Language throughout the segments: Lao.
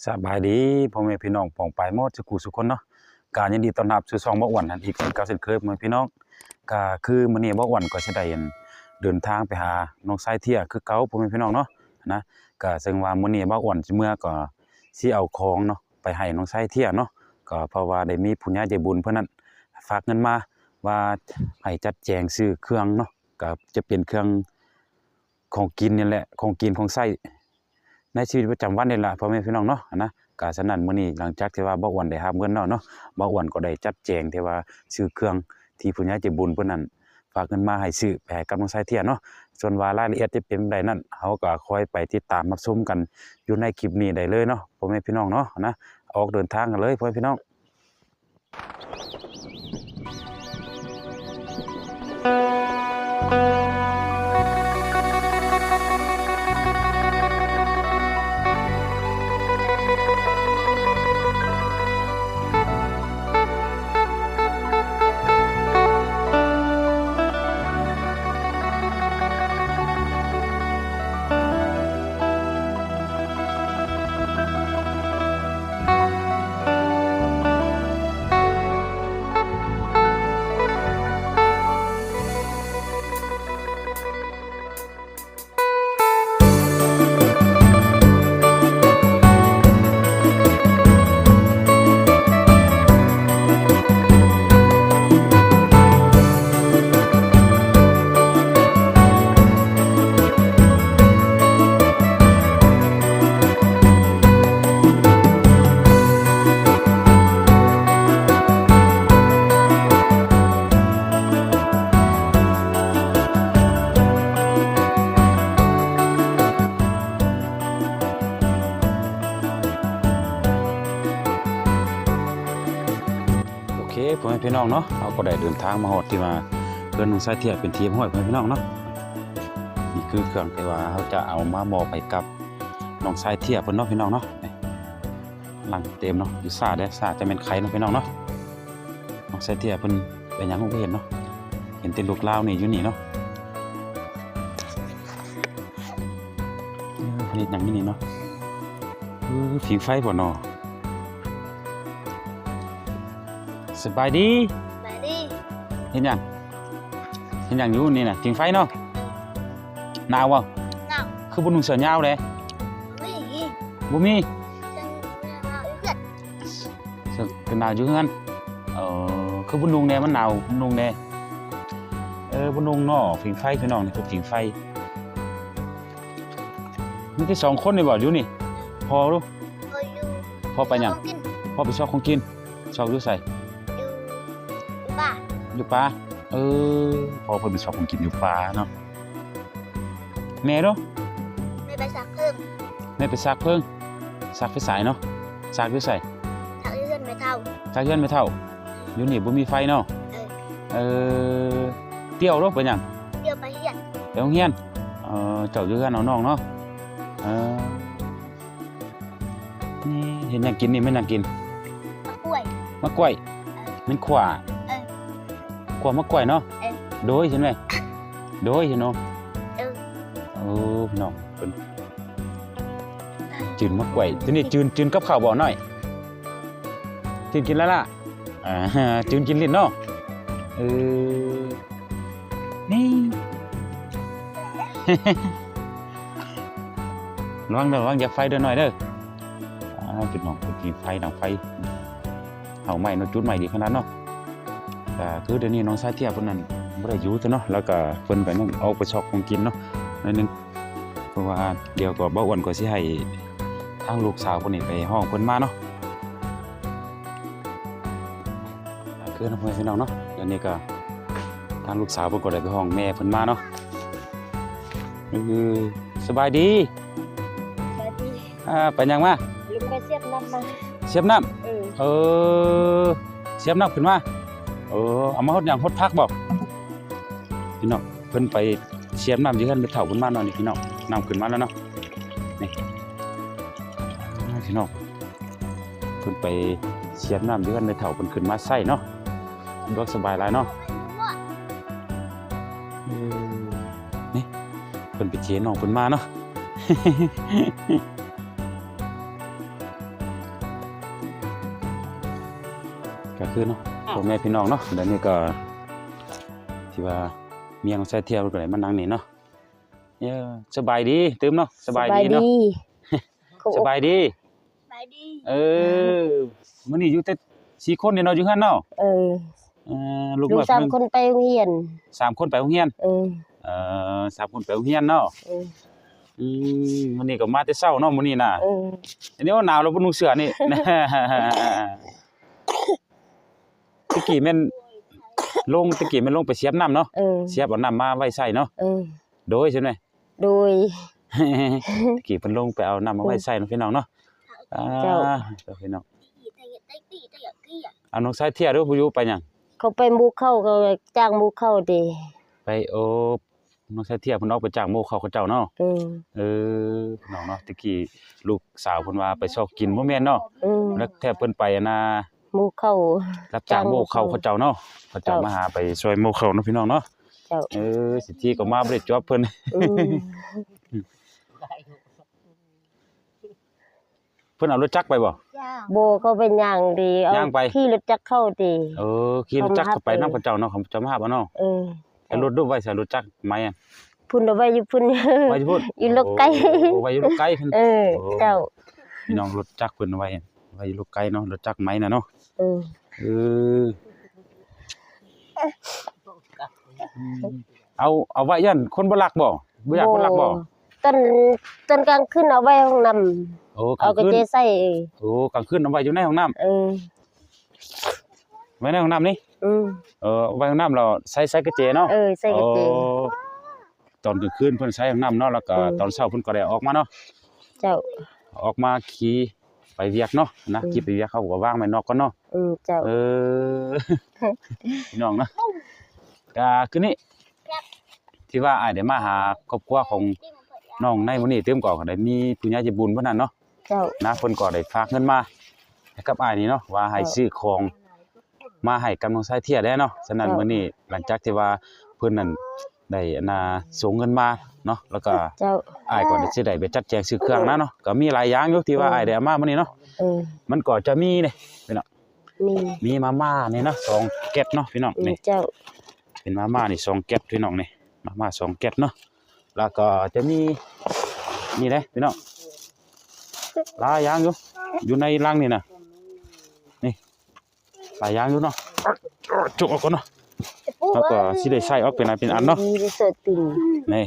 ສະບາຍດີພໍ່ແມ່ພີ່ນ້ອງປ້ອງປາຍໝົດສູ່ຜູ້ສູ່ຄົນເນາະ, ກະຍິນດີຕ້ອນຮັບສູ່ຊ່ອງບ່າວອ້ວນນັ້ນອີກເຊັ່ນເກົ່າເຊັ່ນເຄີຍ ພໍ່ແມ່ພີ່ນ້ອງ. ກະຄືມື້ນີ້ບ່າວອ້ວນກໍຊິໄດ້ ເດີນທາງໄປຫານ້ອງຊາຍເທຍຄືເກົ່າ ພໍ່ແມ່ພີ່ນ້ອງເນາະ ນະ. ກະເຊິ່ງວ່າມື້ນີ້ບ່າວອ້ວນຊິເມືອ ກໍຊິເອົາຂອງເນາະ ໄປໃຫ້ນ້ອງຊາຍເທຍເນາະ, ກໍເພາະວ່າໄດ້ມີຜູ້ໃຫຍ່ໃຈບຸນເພິ່ນນັ້ນຝາກເງິນມາວ່າໃຫ້ຈັດແຈງຊື້ເຄື່ອງເນາະ, ກໍຈະເປັນເຄື່ອງ ຂອງກິນນີ້ແຫຼະ ຂອງກິນຂອງໃຊ້ໃນຊີວິດປະຈຳວັນນີ້ລະ ພໍ່ແມ່ພີ່ນ້ອງເນາະ ນະ. ກະສະນັ້ນ ມື້ນີ້ຫຼັງຈາກທີ່ວ່າບ່າວອ້ວນໄດ້ຮັບເງິນແລ້ວເນາະ, ບ່າວອ້ວນກໍໄດ້ຈັດແຈງທີ່ວ່າຊື້ເຄື່ອງທີ່ຜູ້ໃຫຍ່ໃຈບຸນເພິ່ນນັ້ນຝາກເງິນມາໃຫ້ຊື້ໄປໃຫ້ກັບນ້ອງຊາຍເທຍເນາະ. ສ່ວນວ່າລາຍລະອຽດຈະເປັນແບບໃດນັ້ນ ເຮົາກໍຄອຍໄປຕິດຕາມຮັບຊົມກັນຢູ່ໃນຄລິບນີ້ໄດ້ເລີຍເນາະ ພໍ່ແມ່ພີ່ນ້ອງເນາະ ນະ. ອອກເດີນທາງກັນເລີຍ ພໍ່ແມ່ພີ່ນ້ອງ. ໂອເຄ ພໍ່ແມ່ພີ່ນ້ອງເນາະ, ເຮົາກໍໄດ້ເດີນທາງມາຮອດທີ່ວ່າເຮືອນນ້ອງຊາຍເທຍເປັນທີ່ຮຽບຮ້ອຍ ພໍ່ແມ່ພີ່ນ້ອງເນາະ. ນີ້ຄືເຄື່ອງທີ່ວ່າເຮົາຈະເອົາມາມອບໃຫ້ກັບນ້ອງຊາຍເທຍເພິ່ນເນາະ ພີ່ນ້ອງເນາະ. ນີ້ ລັງເຕັມເນາະ, ຢູ່ສາເດ້ ສາຈະແມ່ນໄຄເນາະ ພີ່ນ້ອງເນາະ. ນ້ອງຊາຍເທຍເພິ່ນເປັນຫຍັງບໍ່ເຫັນເນາະ, ເຫັນແຕ່ລູກລາວນີ້ຢູ່ນີ້ເນາະ. ເອີ ເຮັດຫຍັງຢູ່ນີ້ເນາະ? ເອີ ຜິງໄຟບໍ່ເນາະ? ສະບາຍດີ. ສະບາຍດີ. ເຮັດຫຍັງ? ເຮັດຫຍັງຢູ່ນີ້ນະ? ຜິງໄຟເນາະ? ໜາວບໍ່? ໜາວ. ຄືບໍ່ນຸ່ງເສື້ອຍາວເດ້? ບໍ່ມີ. ບໍ່ມີ? ເສື້ອຍາວຢູ່ເຮືອນ. ເສື້ອ ກໍໜາວຢູ່ເຮືອນ. ເອີ ຄືບໍ່ນຸ່ງແດ່? ມັນໜາວ ບໍ່ນຸ່ງແດ່. ເອີ ບໍ່ນຸ່ງເນາະ. ຜິງໄຟ ພີ່ນ້ອງ ນີ້ຄືຜິງໄຟ. ມີແຕ່ສອງຄົນນີ້ບໍ່ຢູ່ນີ້? ພໍດູ. ພໍຢູ່. ພໍໄປຫຍັງ? ຊອກຂອງກິນ. ພໍໄປຊອກຂອງກິນ. ຊອກຢູ່ໃສ? ຢູ່ ຢູ່ປ່າ. ຢູ່ປ່າ. ເອີ ພໍເພິ່ນໄປຊອກຂອງກິນຢູ່ປ່າເນາະ. ແມ່ເນາະ? ແມ່ໄປຊັກເຜິ້ງ. ແມ່ໄປຊັກເຜິ້ງ. ຊັກໄປໃສເນາະ? ຊັກຢູ່ໃສ? ຊັກຢູ່ເຮືອນແມ່ເຖົ້າ. ຊັກເຮືອນແມ່ເຖົ້າ. ຢູ່ນີ້ບໍ່ມີໄຟເນາະ? ເອີ. ເອີ ຕຽວເນາະ ໄປຫຍັງ? ຕຽວໄປຮຽນ. ໄປໂຮງຮຽນ. ເອີ ເຈົ້າຢູ່ເຮືອນເອົານ້ອງເນາະ. ເອີ. ນີ້ເຮັດຫຍັງກິນນີ້? ແມ່ນຫຍັງກິນ? ໝາກກ້ວຍ. ໝາກກ້ວຍ. ເອີ ແມ່ນຂວ້າ. ເອີ ຂວ້າໝາກກ້ວຍເນາະ. ເອີ ໂດຍ ເຫັນໄໝ? ໂດຍ ເຫັນເນາະ. ເອີ ໂອ້ ພີ່ນ້ອງເພິ່ນ ຈືນໝາກກ້ວຍ. ໂຕນີ້ຈືນ ຈືນກັບເຂົ້າບໍ່ນ້ອຍ? ຈືນກິນແລ້ວລະ. ອ່າ ຈືນກິນຫຼິ້ນເນາະ. ເອີ ນີ້ ລະວັງເດີ ລະວັງຢາກໄຟເດີນ້ອຍເດີ. ອ່າ ພີ່ນ້ອງ ເພິ່ນມີໄຟ ດັງໄຟ ເອົາໄມ້ເນາະ ຈຸດໄມ້ດີຂະໜາດເນາະ. ກໍຄືດຽວນີ້ນ້ອງຊາຍເທຍເພິ່ນນັ້ນບໍ່ໄດ້ຢູ່ເນາະ, ແລ້ວກໍເພິ່ນກໍຍັງອອກໄປຊອກຂອງກິນເນາະ ໜ້ອຍໜຶ່ງ. ເພາະວ່າດຽວກໍບ່າວອ້ວນກໍຊິໃຫ້ທາງລູກສາວເພິ່ນນີ້ໄປຮ້ອງເພິ່ນມາເນາະ. ຄືນະ ພໍ່ແມ່ພີ່ນ້ອງເນາະ, ດຽວນີ້ກໍທາງລູກສາວເພິ່ນກໍໄດ້ໄປຮ້ອງແມ່ເພິ່ນມາເນາະ. ເອີ ສະບາຍດີ. ສະບາຍດີ. ອ່າ ໄປຫຍັງມາ? ລົງໄປສຽບນ້ຳມາ. ສຽບນ້ຳ? ເອີ ເອີ ສຽບນ້ຳຂຶ້ນມາ. ເອີ ເອົາມາຫົດຫຍັງ? ຫົດຜັກບໍ? ພີ່ນ້ອງ ເພິ່ນໄປ ສຽບນ້ຳຢູ່ເຮືອນແມ່ເຖົ້າເພິ່ນມາເນາະ. ນີ້ພີ່ນ້ອງ ນ້ຳຂຶ້ນມາແລ້ວເນາະ. ນີ້ ອ່າ ພີ່ນ້ອງ ເພິ່ນໄປສຽບນ້ຳຢູ່ເຮືອນແມ່ເຖົ້າເພິ່ນຂຶ້ນມາໃຊ້ເນາະ. ສະດວກສະບາຍຫຼາຍເນາະ. ເອີ ນີ້ ເພິ່ນໄປເຈນ້ອງເພິ່ນມາເນາະ. ຄືເນາະ ພໍ່ແມ່ພີ່ນ້ອງເນາະ ດຽວນີ້ກໍ ທີ່ວ່າເມຍຂອງຊາຍເທຍເພິ່ນກໍໄດ້ມານັ່ງນີ້ເນາະ. ເອີ ສະບາຍດີຕື່ມເນາະ ສະບາຍດີເນາະ ສະບາຍດີ ສະບາຍດີ ເອີ ມື້ນີ້ຢູ່ແຕ່ສີ່ຄົນນີ້ເນາະ ຢູ່ເຮືອນເນາະ. ເອີ ເອີ ລູກນ້ອຍສາມຄົນໄປໂຮງຮຽນ ສາມຄົນໄປໂຮງຮຽນ. ເອີ ເອີ ສາມຄົນໄປໂຮງຮຽນເນາະ. ເອີ ອືມ ມື້ນີ້ກໍມາແຕ່ເຊົ້າເນາະ ມື້ນີ້ນະ. ເອີ ອັນນີ້ ໂອ້ ໜາວແລ້ວບໍ່ນຸ່ງເສື້ອນີ້. ແຕ່ກີ້ແມ່ນລົງ ແຕ່ກີ້ແມ່ນລົງໄປສຽບນ້ຳເນາະ. ເອີ ສຽບເອົານ້ຳມາໄວ້ໃຊ້ເນາະ. ເອີ ໂດຍ ຊັ້ນແຫຼະ ໂດຍ ແຕ່ກີ້ເພິ່ນລົງໄປເອົານ້ຳມາໄວ້ໃຊ້ເນາະ ເອີ ພີ່ນ້ອງເນາະ. ອ່າ ເຈົ້າ ເຈົ້າ ພີ່ນ້ອງ ເອົານ້ອງຊາຍເທຍເດີ ບໍ່ຢູ່ໄປຫຍັງ? ເຂົາໄປໝູ່ເຂົາ ເຂົາຈ້າງໝູ່ເຂົາເດ ໄປ ໂອ້ ນ້ອງຊາຍເທຍເພິ່ນອອກໄປຈ້າງໝູ່ເຂົາເຂົາເຈົ້າເນາະ. ເອີ ເອີ ພີ່ນ້ອງເນາະ ແຕ່ກີ້ລູກສາວເພິ່ນວ່າໄປຊອກກິນ ບໍ່ແມ່ນເນາະ. ເອີ ແລ້ວແທ້ເພິ່ນໄປອັນນ່າ ໝູ່ເຂົາ ຮັບຈ້າງໝູ່ເຂົາເຂົາເຈົ້າເນາະ ເຂົາເຈົ້າມາຫາໄປຊ່ວຍໝູ່ເຂົາເນາະ ພີ່ນ້ອງເນາະ. ເຈົ້າ ເອີ ສິດທິກໍມາບໍ່ໄດ້ຈອບເພິ່ນ. ອືມ ເພິ່ນເອົາລົດຈັກໄປບໍ່? ບໍ່ ເຂົາໄປຍ່າງເດ ເອົາ ຍ່າງໄປ ຂີ່ລົດຈັກເຂົາເດ. ເອີ ຂີ່ລົດຈັກເຂົ້າໄປນຳເຂົາເຈົ້າເນາະ ເຂົາເຈົ້າມາຮັບເອົາເນາະ. ເອີ ແລ້ວລົດດູໄວ້ໃສ ລົດຈັກໄໝ? ພຸ້ນ ເອົາໄວ້ຢູ່ພຸ້ນ ໄວ້ຢູ່ພຸ້ນ ຢູ່ລົກໄກ່. ໂອ້ ໄວ້ຢູ່ລົກໄກ່ພຸ້ນ. ເອີ ເຈົ້າ ພີ່ນ້ອງ ລົດຈັກເພິ່ນໄວ້ ໄວ້ຢູ່ລົກໄກ່ເນາະ ລົດຈັກໄໝນະເນາະ. ເອີ ເອີ ເອົາ ເອົາໄວ້ຢ້ານຄົນບໍ່ລັກບໍ່? ບໍ່ຢ້ານຄົນລັກບໍ່? ຕອນ ຕອນກາງຄືນເອົາໄວ້ຫ້ອງນ້ຳ. ໂອ້ ກາງຄືນ ເອົາກະເຈໃສ່. ໂອ້ ກາງຄືນເອົາໄວ້ຢູ່ໃນຫ້ອງນ້ຳ. ເອີ ໄວ້ໃນຫ້ອງນ້ຳນີ້? ອືມ ເອີ ໄວ້ຫ້ອງນ້ຳແລ້ວໃສ່ ໃສ່ກະເຈເນາະ. ເອີ ໃສ່ກະເຈ. ໂອ້ ຕອນກາງຄືນເພິ່ນໃສ່ຫ້ອງນ້ຳເນາະ ແລ້ວກໍ ອືມ ຕອນເຊົ້າເພິ່ນກໍໄດ້ອອກມາເນາະ. ເຈົ້າ ອອກມາຂີ່ໄປວຽກເນາະ ນະ ອືມ ຂີ່ໄປວຽກ ເຂົາກໍວາງໄວ້ນອກກ່ອນເນາະ. ອືມ ເຈົ້າ ເອີ ພີ່ນ້ອງເນາະ ກະຄືນີ້ ທີ່ວ່າອ້າຍໄດ້ມາຫາຄອບຄົວຂອງນ້ອງໃນມື້ນີ້ຕື່ມ ກໍໄດ້ມີຜູ້ໃຫຍ່ໃຈບຸນເພິ່ນນັ້ນເນາະ. ເຈົ້າ ນະ ເພິ່ນກໍໄດ້ຝາກເງິນມາໃຫ້ກັບອ້າຍນີ້ເນາະ ວ່າໃຫ້ ເຈົ້າ ຊື້ຂອງມາໃຫ້ກັບນ້ອງຊາຍເທຍແດ່ເນາະ. ສະນັ້ນ ເຈົ້າ ມື້ນີ້ຫຼັງຈາກທີ່ວ່າເພິ່ນນັ້ນໄດ້ອັນນ່າສົ່ງເງິນມາເນາະ ແລ້ວກໍ ເຈົ້າ ອ້າຍກໍໄດ້ ຊິໄດ້ໄປຈັດແຈງຊື້ເຄື່ອງນະເນາະ. ກໍມີຫຼາຍຢ່າງຢູ່ທີ່ວ່າ ເອີ ອ້າຍໄດ້ເອົາມາມື້ນີ້ເນາະ. ເອີ ມັນກໍຈະມີນີ້ພີ່ນ້ອງ ມີ ມີມາມ່ານີ້ເນາະ ສອງແກັດເນາະ ພີ່ນ້ອງ. ອືມ ນີ້ ເຈົ້າ ເປັນມາມ່ານີ້ສອງແກັດ ພີ່ນ້ອງ ນີ້ ມາມ່າສອງແກັດເນາະ. ແລ້ວກໍຈະມີນີ້ເດ້ພີ່ນ້ອງ ຫຼາຍຢ່າງຢູ່ ຢູ່ໃນລັງນີ້ນະ ນີ້ ຫຼາຍຢ່າງຢູ່ເນາະ. ຈົກອອກກ່ອນເນາະ ແລ້ວກໍຊິໄດ້ໃສ່ອອກເປັນອັນເປັນອັນເນາະ. ນີ້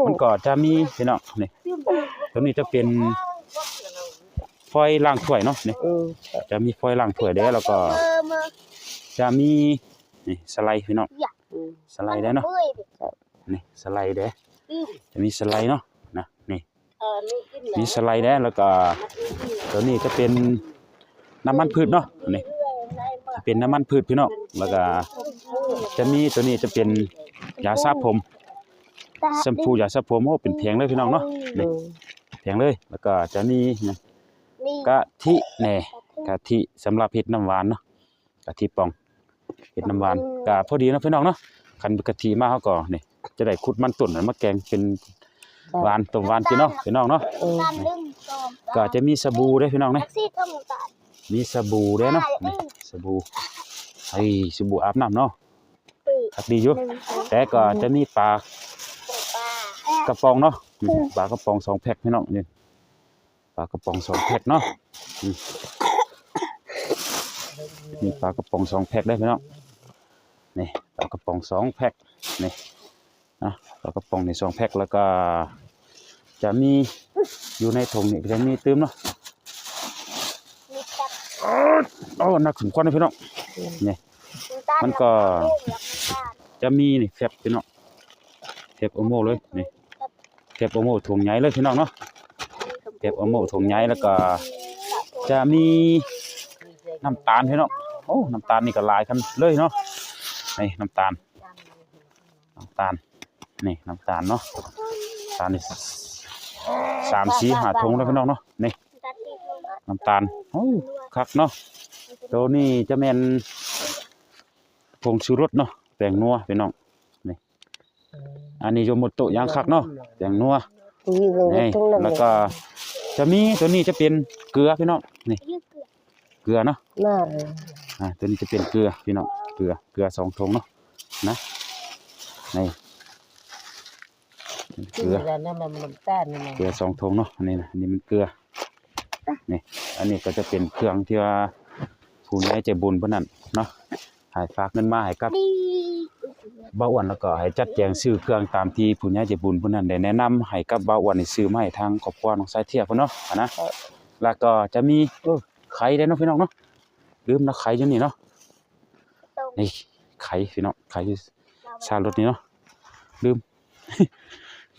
ມັນກໍຈະມີພີ່ນ້ອງ ນີ້ ຕົວນີ້ຈະເປັນຟອຍລ້າງຖ້ວຍເນາະ ນີ້ ເອີ ຈະມີຟອຍລ້າງຖ້ວຍເດ້ ແລ້ວກໍຈະມີ ນີ້ ສະໄລພີ່ນ້ອງ ອືມ ສະໄລເດ້ເນາະ. ນີ້ສະໄລເດ້ ຈະມີສະໄລເນາະ ນະ ນີ້ ມີສະໄລແດ່ ແລ້ວກໍຕົວນີ້ຈະເປັນນ້ຳມັນພືດເນາະ. ນີ້ຈະເປັນນ້ຳມັນພືດພີ່ນ້ອງ ແລ້ວກໍຈະມີຕົວນີ້ຈະເປັນຢາສະຜົມ ແຊມພູຢາສະຜົມ. ໂອ້ ເປັນແຜງເລີຍພີ່ນ້ອງເນາະ ນີ້ ເອີ ແຜງເລີຍ. ແລ້ວກໍຈະມີຫຍັງ ກະທິແດ່ ກະທິສຳລັບເຮັດນ້ຳຫວານເນາະ ກະທິປ່ອງ ເຮັດນ້ຳຫວານ ກະພໍດີເນາະພີ່ນ້ອງເນາະ. ຄັນກະທິມາເຮົາກໍນີ້ ຈະໄດ້ຂຸດມັນຕົ້ນມາແກງເປັນ ເຈົ້າ ຫວານ ຕົ້ມຫວານກິນເນາະ ພີ່ນ້ອງເນາະ. ເອີ ກໍຈະມີສະບູເດ້ພີ່ນ້ອງເດ້ ມີສະບູເດ້ເນາະ ນີ້ສະບູ ເອີ ສະບູອາບນ້ຳເນາະ ຄັກດີຢູ່. ແຕ່ກໍຈະມີປາກະປ໋ອງເນາະ ປາກະປ໋ອງສອງແພັກພີ່ນ້ອງ ນີ້ ປາກະປ໋ອງສອງແພັກເນາະ ອືມ ມີປາກະປ໋ອງສອງແພັກເດ້ພີ່ນ້ອງ ນີ້ ປາກະປ໋ອງສອງແພັກ ນີ້ ເນາະ ປາກະປ໋ອງນີ້ສອງແພັກ. ແລ້ວກໍຈະມີຢູ່ໃນຖົງນີ້ ຈະມີຕື່ມເນາະ ໂອ້ ໜັກສົມຄວນເດ້ພີ່ນ້ອງ ນີ້ ມັນກໍຈະມີນີ້ແຟັບພີ່ນ້ອງ ແຟັບໂອໂມເລີຍ ນີ້ ແຟັບໂອໂມຖົງໃຫຍ່ເລີຍພີ່ນ້ອງເນາະ ແຟັບໂອໂມຖົງໃຫຍ່. ແລ້ວກໍຈະມີນ້ຳຕານພີ່ນ້ອງ ໂອ້ ນ້ຳຕານນີ້ກໍຫຼາຍຄັນເລີຍເນາະ ນີ້ນ້ຳຕານ ນ້ຳຕານ ນີ້ນ້ຳຕານເນາະ ຕານນີ້ສາມ ສີ່ ຫ້າຖົງເດີພີ່ນ້ອງເນາະ ນີ້ນ້ຳຕານ. ໂອ້ ຄັກເນາະ ໂຕນີ້ຈະແມ່ນຜົງຊູລົດເນາະ ແປ້ງນົວພີ່ນ້ອງ ນີ້ ອັນນີ້ໂຍໂມໂຕະຢ່າງຄັກເນາະ ແປ້ງນົວ ນີ້ ແລ້ວກໍຈະມີ ໂຕນີ້ຈະເປັນເກືອພີ່ນ້ອງ ນີ້ ເກື ເກືອເນາະ ແມ່ນ ອ່າ ຕົວນີ້ຈະເປັນເກືອພີ່ນ້ອງ ເກືອ ເກືອສອງຖົງເນາະ ນະ ນີ້ ເກືອ ແລ້ວນຳ ນ້ຳຕານນີ້ນະ ເກືອສອງຖົງເນາະ ອັນນີ້ນະ ອັນນີ້ມັນເກືອ ນີ້ ອັນນີ້ກໍຈະເປັນເຄື່ອງທີ່ວ່າຜູ້ໃຫຍ່ໃຈບຸນເພິ່ນນັ້ນເນາະ ໃຫ້ຝາກເງິນມາໃຫ້ກັບບ່າວອ້ວນ ແລ້ວກໍໃຫ້ຈັດແຈງຊື້ເຄື່ອງຕາມທີ່ຜູ້ໃຫຍ່ໃຈບຸນເພິ່ນນັ້ນໄດ້ແນະນຳໃຫ້ກັບບ່າວອ້ວນນີ້ ຊື້ມາໃຫ້ທາງຄອບຄົວນ້ອງຊາຍເທຍເພິ່ນເນາະ ຫັ້ນນະ ແລ້ວກໍຈະມີ ເອີ ໄຂ່ໄດ້ເນາະພີ່ນ້ອງເນາະ ລືມນະ ໄຂ່ຢູ່ນີ້ເນາະ ນີ້ໄຂ່ພີ່ນ້ອງ ໄຂ່ຢູ່ຊາລົດນີ້ເນາະ ລືມ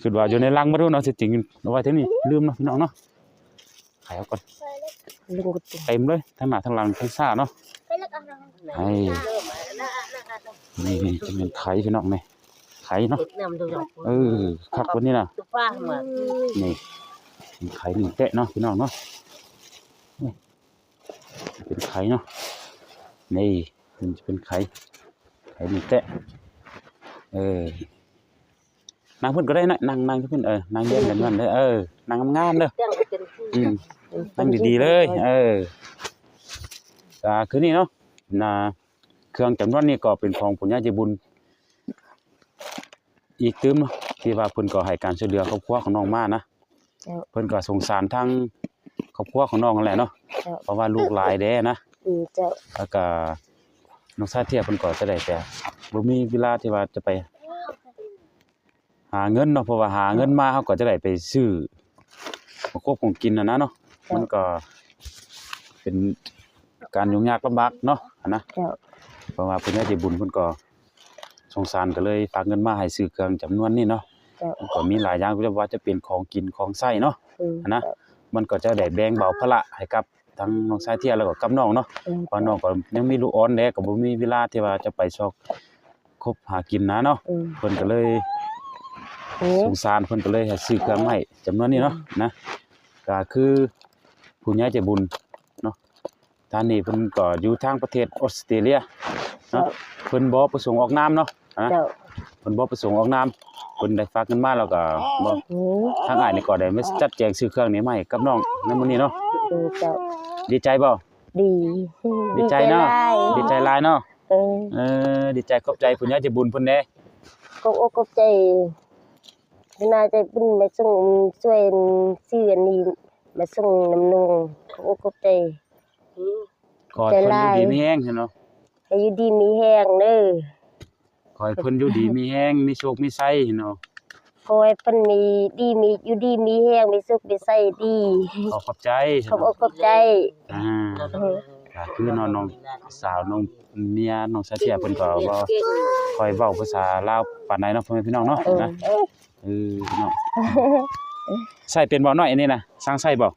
ຄິດວ່າຢູ່ໃນລັງໝົດເນາະ ທີ່ຈິງເອົາໄວ້ແຖວນີ້ ລືມເນາະພີ່ນ້ອງເນາະ ໄຂ່ເອົາກ່ອນ ເຕັມເລີຍ ທັງໜ້າທັງຫຼັງທັງຊາເນາະ ນີ້ ນີ້ຈະແມ່ນໄຂ່ພີ່ນ້ອງ ນີ້ໄຂ່ເນາະ ເອີ ຄັກປານນີ້ນະ ນີ້ ໄຂ່ໜຶ່ງແຕະເນາະພີ່ນ້ອງເນາະ ເປັນໄຂ່ເນາະ ນີ້ ມັນຈະເປັນໄຂ່ ໄຂ່ນີ້ແຕະ ເອີ ນັ່ງເພິ່ນກໍໄດ້ນະ ນັ່ງ ນັ່ງເພິ່ນ ເອີ ນັ່ງຮຽງກັນນັ້ນເດີ ເອີ ນັ່ງງາມໆເດີ ອືມ ນັ່ງດີໆເລີຍ ເອີ ກໍຄືນີ້ເນາະ ນະ ເຄື່ອງຈຳນວນນີ້ກໍເປັນຂອງຜູ້ໃຫຍ່ໃຈບຸນ ອີກຕື່ມເນາະ ທີ່ວ່າເພິ່ນກໍໃຫ້ການຊ່ວຍເຫຼືອຄອບຄົວຂອງນ້ອງມານະ ເຈົ້າ ເພິ່ນກໍສົງສານທາງຄອບຄົວຂອງນ້ອງນັ້ນແຫຼະເນາະ ເຈົ້າ ເພາະວ່າລູກຫຼາຍແດ່ນະ ອືມ ເຈົ້າ ແລ້ວກໍນ້ອງຊາຍເທຍເພິ່ນກໍຈະໄດ້ແຕ່ບໍ່ມີເວລາທີ່ວ່າຈະໄປຫາເງິນເນາະ ເພາະວ່າຫາເງິນມາເຮົາກໍຈະໄດ້ໄປຊື້ ຂອງຄົບຂອງກິນຫັ້ນນະເນາະ ເຈົ້າ ມັນກໍເປັນການຫຍຸ້ງຍາກລຳບາກເນາະຫັ້ນນະ ເຈົ້າ ເພາະວ່າຜູ້ໃຫຍ່ໃຈບຸນເພິ່ນກໍສົງສານ ກໍເລີຍຝາກເງິນມາໃຫ້ຊື້ເຄື່ອງຈຳນວນນີ້ເນາະ ເຈົ້າ ມັນກໍມີຫຼາຍຢ່າງ ບໍ່ວ່າຈະເປັນຂອງກິນຂອງໃຊ້ເນາະ ອືມ ຫັ້ນນະ ເຈົ້າ ມັນກໍຈະໄດ້ແບ່ງເບົາພາລະໃຫ້ກັບທາງນ້ອງຊາຍເທຍ ແລ້ວກໍກັບນ້ອງເນາະ ອືມ ເພາະນ້ອງກໍຍັງມີລູກອ່ອນແດ່ ກໍບໍ່ມີເວລາທີ່ວ່າຈະໄປຊອກ ຄົບຫາກິນນະເນາະ ອືມ ເພິ່ນກໍເລີຍ ໂອ້ ສົງສານ ເພິ່ນກໍເລີຍໃຫ້ຊື້ເຄື່ອງມາໃຫ້ຈຳນວນນີ້ເນາະ ອືມ ນະ ກໍຄືຜູ້ໃຫຍ່ໃຈບຸນເນາະ ທ່ານນີ້ເພິ່ນກໍຢູ່ທາງປະເທດອົດສະຕຣາເລຍເນາະ ເຈົ້າ ເພິ່ນບໍ່ປະສົງອອກນາມເນາະ ນະ ເຈົ້າ ເພິ່ນບໍ່ປະສົງອອກນາມ ເພິ່ນໄດ້ຝາກເງິນມາ ແລ້ວກໍ ໂອ້ ທາງອ້າຍນີ້ກໍໄດ້ມາຈັດແຈງຊື້ເຄື່ອງນີ້ມາໃຫ້ກັບນ້ອງໃນມື້ນີ້ເນາະ ເອີ ເຈົ້າ ດີໃຈບໍ່? ດີ ດີໃຈເນາະ ດີໃຈຫຼາຍເນາະ ເອີ ເອີ ດີໃຈ ຂອບໃຈຜູ້ໃຫຍ່ໃຈບຸນເພິ່ນແດ່ ຂອບອົກຂອບໃຈ ຜູ້ໃຫຍ່ໃຈບຸນມາສົ່ງ ຊ່ວຍຊື້ອັນນີ້ມາສົ່ງນຳນ້ອງ ຂອບອົກຂອບໃຈ ຂໍໃຫ້ເພິ່ນຢູ່ດີມີແຮງເນາະ ໃຫ້ຢູ່ດີມີແຮງເດີ ຂໍໃຫ້ເພິ່ນຢູ່ດີມີແຮງ ມີໂຊກມີໄຊເນາະ ຂໍໃຫ້ເພິ່ນມີດີ ມີ ຢູ່ດີມີແຮງ ມີສຸກມີໄຊດີ ຂໍຂອບໃຈ ຂອບອົກຂອບໃຈ ອ່າ ກໍຄືນ້ອງ ນ້ອງສາວ ນ້ອງເມຍ ນ້ອງຊາເທຍ ເພິ່ນກໍບໍ່ຄ່ອຍເວົ້າພາສາລາວປານໃດເນາະ ພໍ່ແມ່ພີ່ນ້ອງເນາະ ເອີ ນະ ເອີ ເນາະ ໃຊ້ເປັນບໍ່ນ້ອຍອັນນີ້ນະ ຊ່າງໃຊ້ບໍ່?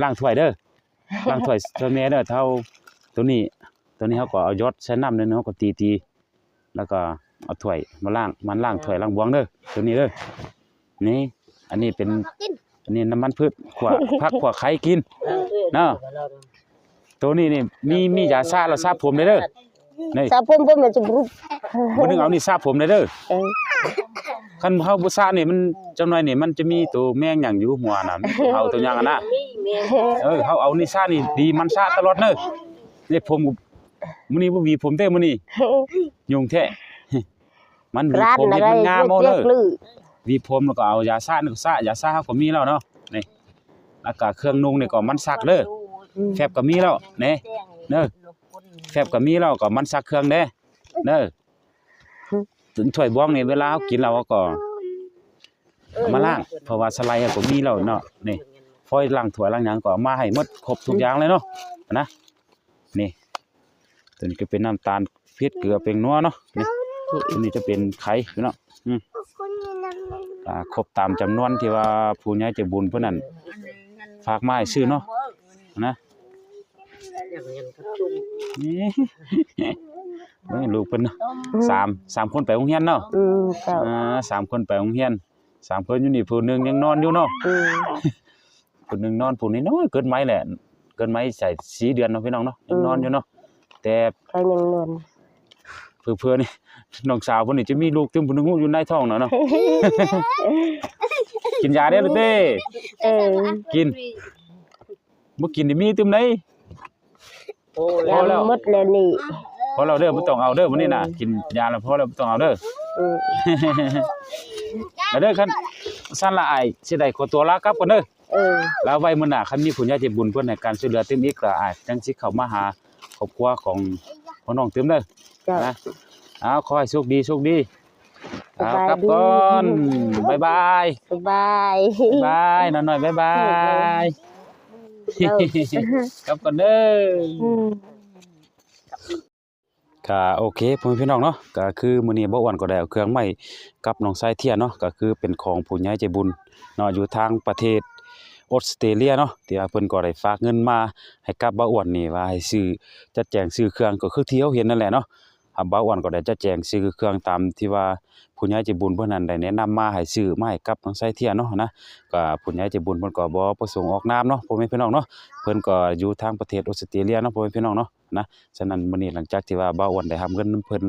ລ້າງຖ້ວຍເດີ ລ້າງຖ້ວຍຊ່ອຍແມ່ເດີ ເຮົາ ໂຕນີ້ ໂຕນີ້ເຮົາກໍເອົາຢອດໃສ່ນ້ຳໜ້ອຍໜຶ່ງ ເຮົາກໍຕີໆ ແລ້ວກໍເອົາຖ້ວຍມາລ້າງ ມັນລ້າງຖ້ວຍລ້າງບ່ວງເດີ ໂຕນີ້ເດີ ນີ້ ອັນນີ້ເປັນ ອັນນີ້ນ້ຳມັນພືດ ຂົ້ວຜັກຂົ້ວໄຂ່ກິນເນາະ ໂຕນີ້ນີ້ມີ ມີຢາສະ ແລ້ວສະຜົມໄດ້ເດີ ນີ້ ສະຜົມບໍ່ແມ່ນຈະບລຸ ມື້ໜຶ່ງເອົານີ້ສະຜົມໄດ້ເດີ ເອີ ຄັນເຮົາບໍ່ສະນີ້ມັນ ຈັກໜ້ອຍນີ້ມັນຈະມີໂຕແມງຫຍັງຢູ່ຫົວນະ ໂຕເຫົ່າໂຕຫຍັງຫັ້ນນະ ເອີ ເຮົາເອົານີ້ສະນີ້ດີ ມັນສະຕະຫຼອດເດີ ນີ້ຜົມ ມື້ນີ້ບໍ່ຫວີຜົມເດ້ມື້ນີ້ ຫຍຸ້ງແທ້ ມັນຫວີຜົມເຮັດມັນງາມເອົາເດີ ຫວີຜົມແລ້ວກໍເອົາຢາສະນີ້ກໍສະ ຢາສະເຮົາກໍມີແລ້ວເນາະ ນີ້ ແລ້ວກໍເຄື່ອງນຸ່ງນີ້ກໍມັນຊັກເດີ ອືມ ແຟບກໍມີແລ້ວ ນີ້ ເດີ ແຟບກໍມີແລ້ວ ກໍມັນຊັກເຄື່ອງເດ້ ເດີ ອືມ ຖ້ວຍບ່ວງນີ້ເວລາເຮົາກິນແລ້ວເຮົາກໍເອົາມາລ້າງ ເພາະວ່າສະໄລເຮົາກໍມີແລ້ວເນາະ ນີ້ ຟອຍລ້າງຖ້ວຍລ້າງຫຍັງກໍເອົາມາໃຫ້ໝົດຄົບທຸກຢ່າງເລີຍເນາະ ຫັ້ນນະ ນີ້ ຕົວນີ້ກໍເປັນນ້ຳຕານ ເຜັດ ເກືອ ແປ້ງນົວເນາະ ນີ້ ຕົວນີ້ຈະເປັນໄຂ່ພີ່ນ້ອງ ອືມ ອ່າ ຄົບຕາມຈຳນວນທີ່ວ່າຜູ້ໃຫຍ່ໃຈບຸນເພິ່ນນັ້ນຝາກມາໃຫ້ຊື້ເນາະ ນະ ນີ້ ເບິ່ງລູກເພິ່ນເນາະ ສາມ ສາມຄົນໄປໂຮງຮຽນເນາະ ອືມ ເຈົ້າ ອ່າ ສາມຄົນໄປໂຮງຮຽນ ສາມຄົນຢູ່ນີ້ ຜູ້ໜຶ່ງຍັງນອນຢູ່ເນາະ ອືມ ຜູ້ໜຶ່ງນອນ ຜູ້ນ້ອຍໆ ເກີດໃໝ່ແຫຼະ ເກີດໃໝ່ໃສ່ສີ່ເດືອນເນາະ ພີ່ນ້ອງເນາະ ອືມ ຍັງນອນຢູ່ເນາະ ແຕ່ ໃຜຍັງນອນ ເຜື່ອໆ ນີ້ ນ້ອງສາວເພິ່ນນີ້ຈະມີລູກຕື່ມຜູ້ໜຶ່ງຢູ່ໃນທ້ອງນະເນາະ ກິນຢາແດ່ລູກເຕ້ ເອີ ກິນ ບໍ່ກິນນີ້ມີຕື່ມໃດ ໂອ້ ຢາ ພໍແລ້ວ ໝົດແລ້ວນີ້ ພໍແລ້ວເດີ ບໍ່ຕ້ອງເອົາເດີມື້ນີ້ນະ ເອີ ກິນຢາແລ້ວພໍແລ້ວ ບໍ່ຕ້ອງເອົາເດີ ເອີ ແລ້ວເດີ ຄັນຊັ້ນລະອ້າຍຊິໄດ້ຂໍຕົວລາກັບກ່ອນເດີ ເອີ ແລ້ວໄວ້ມື້ໜ້າ ຄັນມີຜູ້ໃຫຍ່ໃຈບຸນເພິ່ນໃຫ້ການຊ່ວຍເຫຼືອຕື່ມອີກ ກໍອາດຈັ່ງຊິເຂົ້າມາຫາຄອບຄົວຂອງພໍ່ນ້ອງຕື່ມເດີ ເຈົ້າ ນະ ເອົາ ຂໍໃຫ້ໂຊກດີ ໂຊກດີ ເອົາ ສະບາຍດີ ກັບກ່ອນ ບາຍບາຍ ສະບາຍ ບາຍບາຍ ນ້ອງນ້ອຍ ບາຍບາຍ ເຈົ້າ ກັບກ່ອນເດີ ອືມ ກະໂອເຄ ພໍ່ແມ່ພີ່ນ້ອງເນາະ ກະຄືມື້ນີ້ບ່າວອ້ວນກໍໄດ້ເອົາເຄື່ອງມາໃຫ້ກັບນ້ອງຊາຍເທຍເນາະ ກະຄືເປັນຂອງຜູ້ໃຫຍ່ໃຈບຸນເນາະ ຢູ່ທາງປະເທດອົດສະເຕຣເລຍເນາະ ທີ່ວ່າເພິ່ນກໍໄດ້ຝາກເງິນມາໃຫ້ກັບບ່າວອ້ວນນີ້ ວ່າໃຫ້ຊື້ ຈັດແຈງຊື້ເຄື່ອງ ກໍຄືທີ່ເຮົາເຫັນນັ້ນແຫຼະເນາະ ອ່າ ບ່າວອ້ວນກໍໄດ້ຈັດແຈງຊື້ເຄື່ອງຕາມທີ່ວ່າຜູ້ໃຫຍ່ໃຈບຸນເພິ່ນນັ້ນໄດ້ແນະນຳມາໃຫ້ຊື້ມາໃຫ້ກັບນ້ອງຊາຍເທຍເນາະ ນະ ກໍຜູ້ໃຫຍ່ໃຈບຸນເພິ່ນກໍບໍ່ປະສົງອອກນາມເນາະ ພໍ່ແມ່ພີ່ນ້ອງເນາະ ເພິ່ນກໍຢູ່ທາງປະເທດອົດສະເຕຣເລຍເນາະ ພໍ່ແມ່ພີ່ນ້ອງເນາະ ນະ ສະນັ້ນມື້ນີ້ຫຼັງຈາກທີ່ວ່າບ່າວອ້ວນໄດ້ຮັບເງິນນຳເພິ່ນ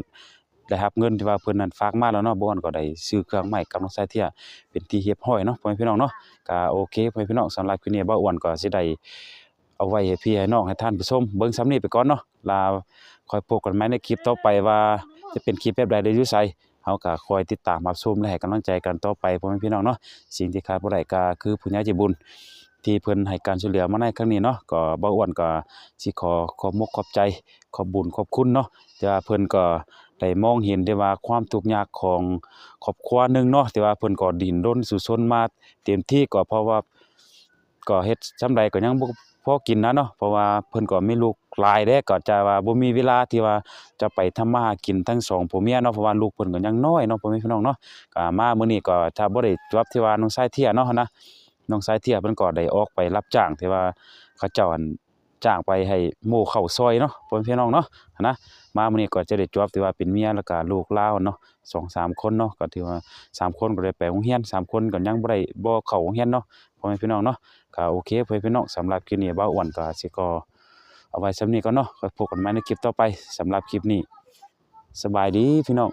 ໄດ້ຮັບເງິນທີ່ວ່າເພິ່ນນັ້ນຝາກມາແລ້ວເນາະ ບ່າວອ້ວນກໍໄດ້ຊື້ເຄື່ອງມາໃຫ້ກັບນ້ອງຊາຍເທຍເປັນທີ່ຮຽບຮ້ອຍເນາະ ພໍ່ແມ່ພີ່ນ້ອງເນາະ ກໍໂອເຄ ພໍ່ແມ່ພີ່ນ້ອງ ສຳລັບຄລິບນີ້ບ່າວອ້ວນກໍຊິໄດ້ເອົາໄວ້ໃຫ້ພີ່ໃຫ້ນ້ອງໃຫ້ທ່ານຜູ້ຊົມເບິ່ງສ່ຳນີ້ໄປກ່ອນເນາະ ລະຄ່ອຍພົບກັນໃໝ່ໃນຄລິບຕໍ່ໄປວ່າຈະເປັນຄລິບແບບໃດ ຫຼື ຢູ່ໃສ ເຮົາກໍຄອຍຕິດຕາມຮັບຊົມ ແລະ ໃຫ້ກຳລັງໃຈກັນຕໍ່ໄປ ພໍ່ແມ່ພີ່ນ້ອງເນາະ ສິ່ງທີ່ຂາດບໍ່ໄດ້ກໍຄືຜູ້ໃຫຍ່ໃຈບຸນ ທີ່ເພິ່ນໃຫ້ການຊ່ວຍເຫຼືອມາໃນຄັ້ງນີ້ເນາະ ກໍບ່າວອ້ວນກໍຊິຂໍຂອບມົກຂອບໃຈ ຂອບບຸນຂອບຄຸນເນາະ ທີ່ວ່າເພິ່ນກໍໄດ້ມອງເຫັນໄດ້ວ່າຄວາມທຸກຍາກຂອງຄອບຄົວໜຶ່ງເນາະ ທີ່ວ່າເພິ່ນກໍດີ້ນຮົນສູ້ຊົນມາເຕັມທີ່ ກໍເພາະວ່າ ກໍເຮັດສ່ຳໃດກໍຍັງບໍ່ພໍກິນນະເນາະ ເພາະວ່າເພິ່ນກໍມີລູກຫຼາຍເດ້ ກໍຈະວ່າບໍ່ມີເວລາທີ່ວ່າຈະໄປທຳມາຫາກິນທັງສອງຜົວເມຍເນາະ ເພາະວ່າລູກເພິ່ນກໍຍັງນ້ອຍເນາະ ພໍ່ແມ່ພີ່ນ້ອງເນາະ ກໍມາມື້ນີ້ກໍຈະບໍ່ໄດ້ຈວບທີ່ວ່ານ້ອງຊາຍເທຍເນາະ ນະ ນ້ອງຊາຍເທຍເພິ່ນກໍໄດ້ອອກໄປຮັບຈ້າງທີ່ວ່າເຂົາເຈົ້າ ອັນ ຈ້າງໄປໃຫ້ໂມ້ເຂົ້າຊ່ອຍເນາະ ພໍ່ແມ່ພີ່ນ້ອງເນາະ ນະ ມາມື້ນີ້ກໍຈະໄດ້ຈວບທີ່ວ່າເປັນເມຍ ແລ້ວກະລູກລາວເນາະ ສອງສາມຄົນເນາະ ກໍຖືວ່າສາມຄົນກໍໄດ້ໄປໂຮງຮຽນ ສາມຄົນກໍຍັງບໍ່ໄດ້ ບໍ່ເຂົ້າໂຮງຮຽນເນາະ ພໍ່ແມ່ພີ່ນ້ອງເນາະ ກໍໂອເຄ ພໍ່ແມ່ພີ່ນ້ອງ ສຳລັບຄລິບນີ້ບ່າວອ້ວນກໍຊິຂໍເອົາໄວ້ສ່ຳນີ້ກ່ອນເນາະ ຄ່ອຍພົບກັນໃໝ່ໃນຄລິບຕໍ່ໄປ ສຳລັບຄລິບນີ້ ສະບາຍດີພີ່ນ້ອງ.